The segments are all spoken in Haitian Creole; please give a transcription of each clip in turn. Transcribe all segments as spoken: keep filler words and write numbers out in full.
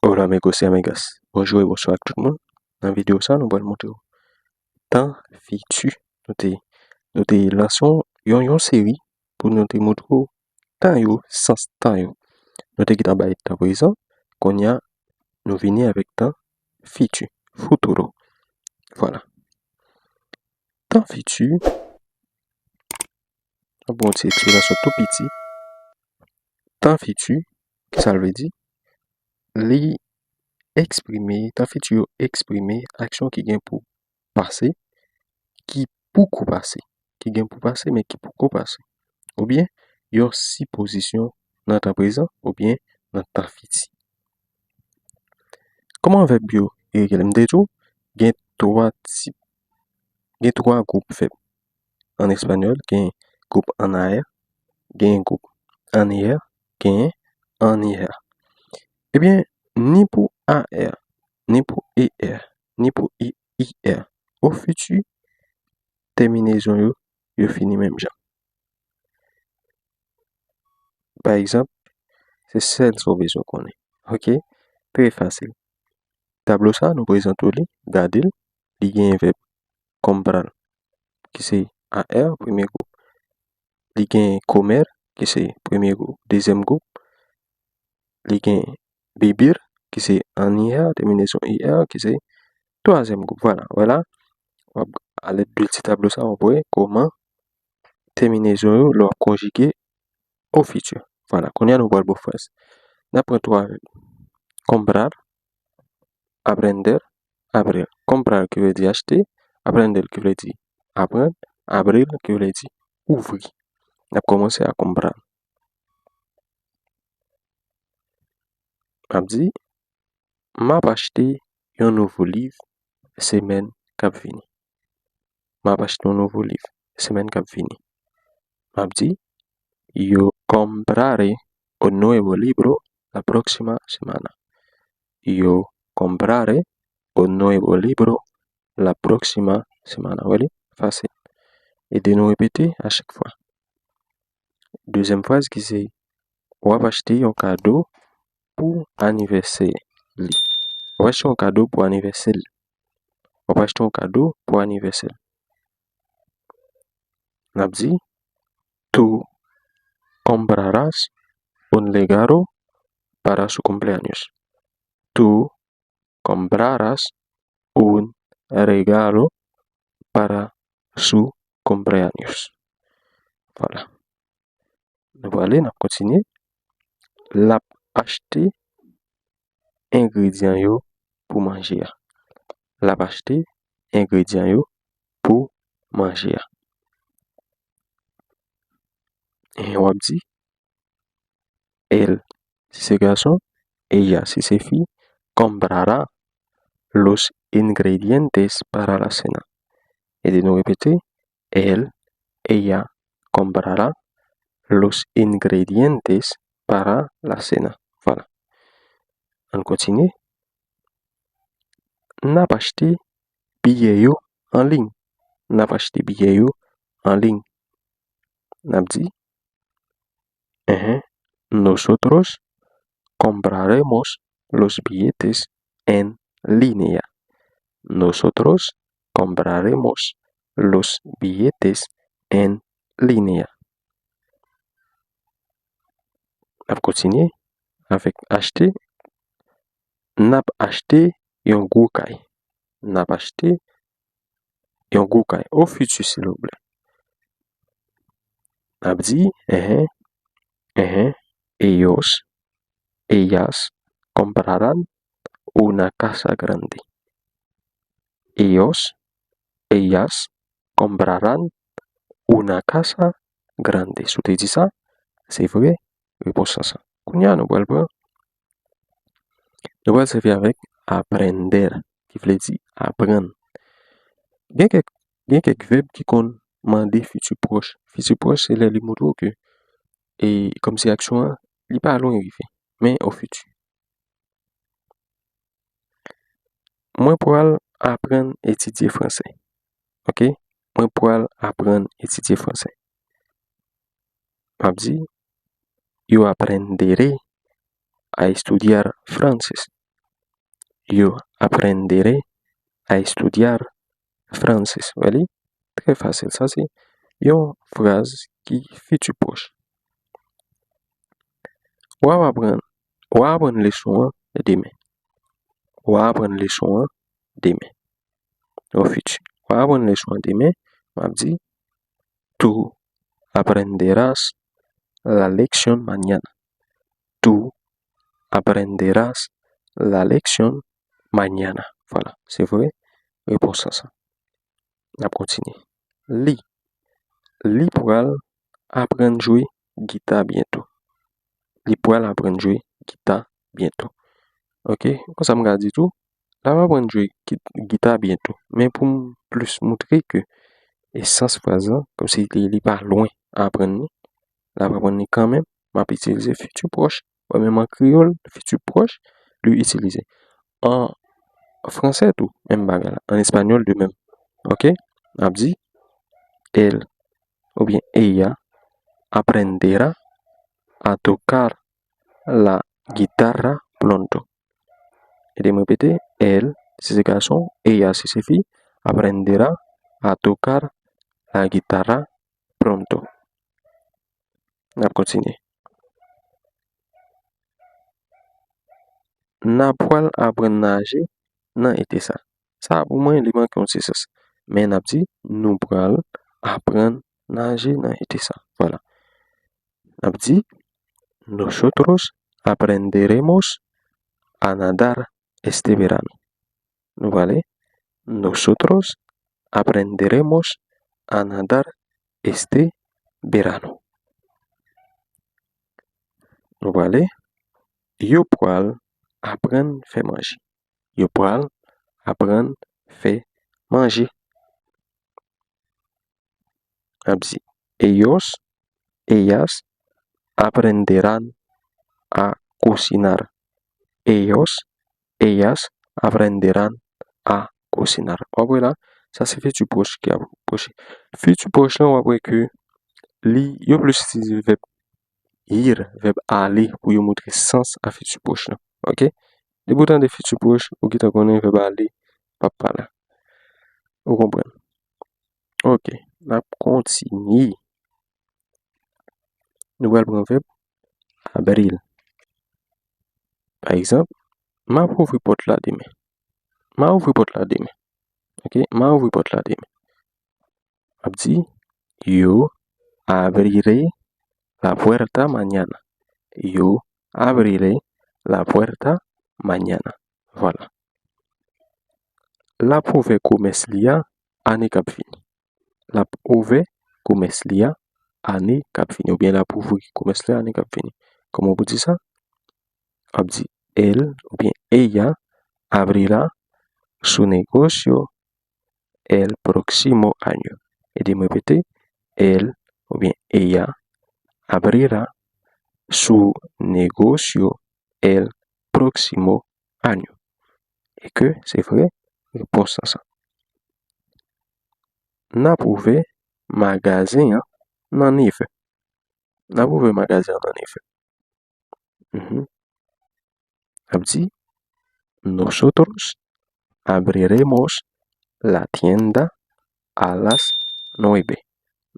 Hola amigos y amigas. Bonjou e bonswa ak tout moun. Nan videyo sa, nou pral montre w tan fiti. Nou te, nou te lanse yon, yon, yon seri pou nou te montre w tan yo, sans tan yo. Nou te gentan bay tan prezan, kounye a, nou vini avèk tan fiti, futuro. Vwala. Tan fiti, N ap pran yon ti eksplikasyon tou piti. Tan fiti, kisa l vle di? Li eksprime, tan fiti yo eksprime aksyon ki gen pou pase, ki poko pase, ki gen pou pase, men ki poko pase. Oubyen, yon sipozisyon nan tan prezan, oubyen nan tan fiti. Kòman vèb yo rele? M te di w, gen twa tip, gen twa gwoup vèb. An espanyòl, gen gwoup an a r, gen gwoup an e r, gen an i r. Ebyen, ni pou a r, ni pou e r, ni pou i, i r, o fiti, tèminezon yo, yo fini menm jan. Pa egzanp, se sèl sa w bezwen konnen. Oke? Trè fasil. Tablo sa, nou prezante w li, gade l, li gen vèb comprar, ki se a r, premye gwoup. Li gen comer, ki se premye gwoup, dezyèm gwoup. Li gen vivir, ki se an i r, tèminezon i r, ki se twazyèm gwoup. Vwala, vwala. W ap, alèd de ti tablo sa, w ap wè kòman tèminezon yo lè w ap konjige o fiti. Vwala, kounye a nou pral ba w fraz. N ap pran twa vèb. Comprar, aprender, abrir. Comprar ki vle di achte, aprender ki vle di aprann, abrir ki vle di ouvri. N ap kòmanse a comprar. M ap di, m ap achte yon nouvo liv semèn k ap vini. M ap achte yon nouvo liv semèn k ap vini. M ap di, yo compraré un nuevo libro la próxima semana. Yo compraré un nuevo libro la próxima semana. Wè li? Fasil. Ede nou repete a chak fwa. Dezyèm fraz ki se, w ap achte yon kado pou anivèsè li. W ap achte yon kado pou anivèsè li. W ap achte yon kado pou anivèsè li. N ap di, tú comprarás un regalo para su cumpleaños. Tú comprarás un regalo para su cumpleaños. Vwala. Nou prale, n ap kontinye. L ap achte engredyan yo pou manje a. L ap achte engredyan yo pou manje a. E w ap di, él, si se gason, ella, si se fi, comprará los ingredientes para la cena. Ede nou repete, él, ella comprará los ingredientes para la cena. Vwala. Ann kontinye. N ap achte biyè yo an liy. N ap achte biyè yo an liy. N ap di, enhen, nosotros compraremos los billetes en línea. Nosotros compraremos los billetes en línea. N ap kontinye avèk achte. N ap achte yon gwo kay. N ap achte yon gwo kay. Au futur, silvouplè. N ap di, enhen, enhen, ellos, ellas comprarán una casa grande. Ellos, ellas comprarán una casa grande. Si w te di sa, se vre, repons lan sa. Kounye a, nou pral pran, nou pral sèvi avèk aprender, ki vle di aprann. Gen kèk, gen kèk vèb ki konn mande fiti pwòch. Fiti pwòch, se lè li montre w ke, e, kòmsi aksyon an, li pa lwen rive, men o fiti. Mwen pral aprann etidye franse. Oke? Mwen pral aprann etidye franse. M ap di, yo aprenderé a estudiar francés. Yo aprenderé a estudiar francés. Wè li? Trè fasil. Sa se yon fraz ki fiti pwòch. W ap aprann, w a aprann leson an demen. W a aprann leson an demen. Au futur. W a aprann leson an demen. M ap di, tú aprenderás la lección mañana. Tú aprenderás la lección mañana. Vwala, se vre. Repons lan sa. N ap kontinye. Li. Li pral aprann jwe gita byento. Li pral aprann jwe gita byento. Ok, konsa m ka di tou, l ap aprann jwe gita byento. Men pou m plis moutre ke esans fraz lan, kòmsi li, li pa lwen aprann li, l ap aprann li kanmenm, m ap itilize fiti pwòch. Wè, menm an kreyòl, fiti pwòch, li itilize. An fransè tou, menm bagay la. An espanyòl, de menm. Ok? N ap di, él oubyen ella aprenderá a tocar la guitarra pronto. Ede m repete, él, si se gason, ella, si se fi, aprenderá a tocar la guitarra pronto. N ap kontinye. N a pral aprann naje nan ete sa. Sa, pou mwen, li manke yon ti sans. Men n ap di, nou pral aprann naje nan ete sa. Vwala. N ap di, nosotros aprenderemos a nadar este verano. Nou prale, nosotros aprenderemos a nadar este verano. Nou prale, yo pral aprann fè manje. Yo pral aprann fè manje. N ap di, ellos, ellas aprenderán a cocinar. Ellos, ellas aprenderán a cocinar. W ap wè la, sa se fiti pwòch ki ap pwòch. Fiti pwòch lan, w ap wè ke li, yo plis itilize vèb ir, vèb ale, pou yo montre sans a fiti pwòch lan. Ok? Depi w tande fiti pwòch, ou gentan konnen vèb ale p ap pale. Ou konprann? Ok, n ap kontinye. Nou pral pran vèb abrir. Pa egzanp, m ap ouvri pòt la demen. M a ouvri pòt la demen. Ok, m a ouvri pòt la demen. M ap di, yo abriré la puerta mañana. Yo abriré la puerta mañana. Vwala. L ap ouvè komès li a ane k ap vini. L ap ouvè komès li a ane k ap vini. Oubyen l ap ouvri komès li a ane k ap vini. Kòman pou di sa? W ap di, él oubyen ella abrirá su negocio el próximo año. Ede m repete, él oubyen ella abrirá su negocio el próximo año. E ke se vre, repons lan sa. N ap ouvè magazen an nan nevè. N ap ouvè magazen an nan nevè. Mhm. N ap di, nosotros abriremos la tienda a las nueve.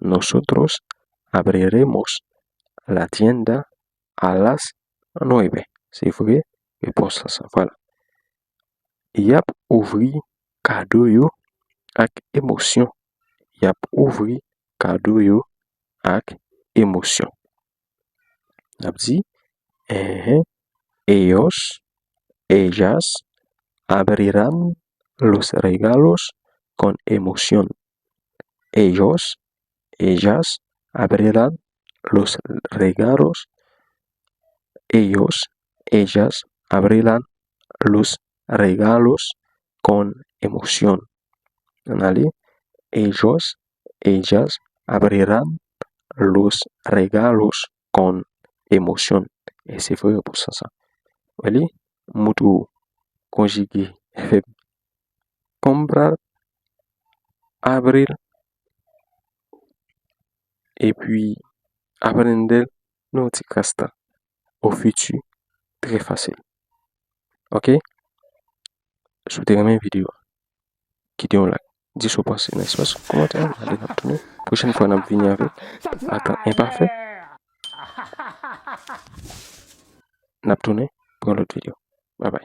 Nosotros abriremos la tienda a las nueve. Se vre, repons lan sa. Vwala. Y ap ouvri kado yo ak emosyon. Y ap ouvri kado yo ak emosyon. N ap di, enhen, ellos, ellas abrirán los regalos con emoción. Ellos, ellas abrirán los regalos. Ellos, ellas abrirán los regalos con emoción. Ann ale, ellos, ellas abrirán los regalos con emoción. E se vre repons lan sa. Wè li, moutre w konjige vèb comprar, abrir, epi aprender nan yon ti kras tan. Au futur, trè fasil. Ok? Si w te renmen videyo a, kite yon like. Di sa w panse nan espas kòmantè a. N a tounen. Pwochèn fwa n ap vini avèk akan enpafè. N ap tounen pou yon lòt videyo. Babay.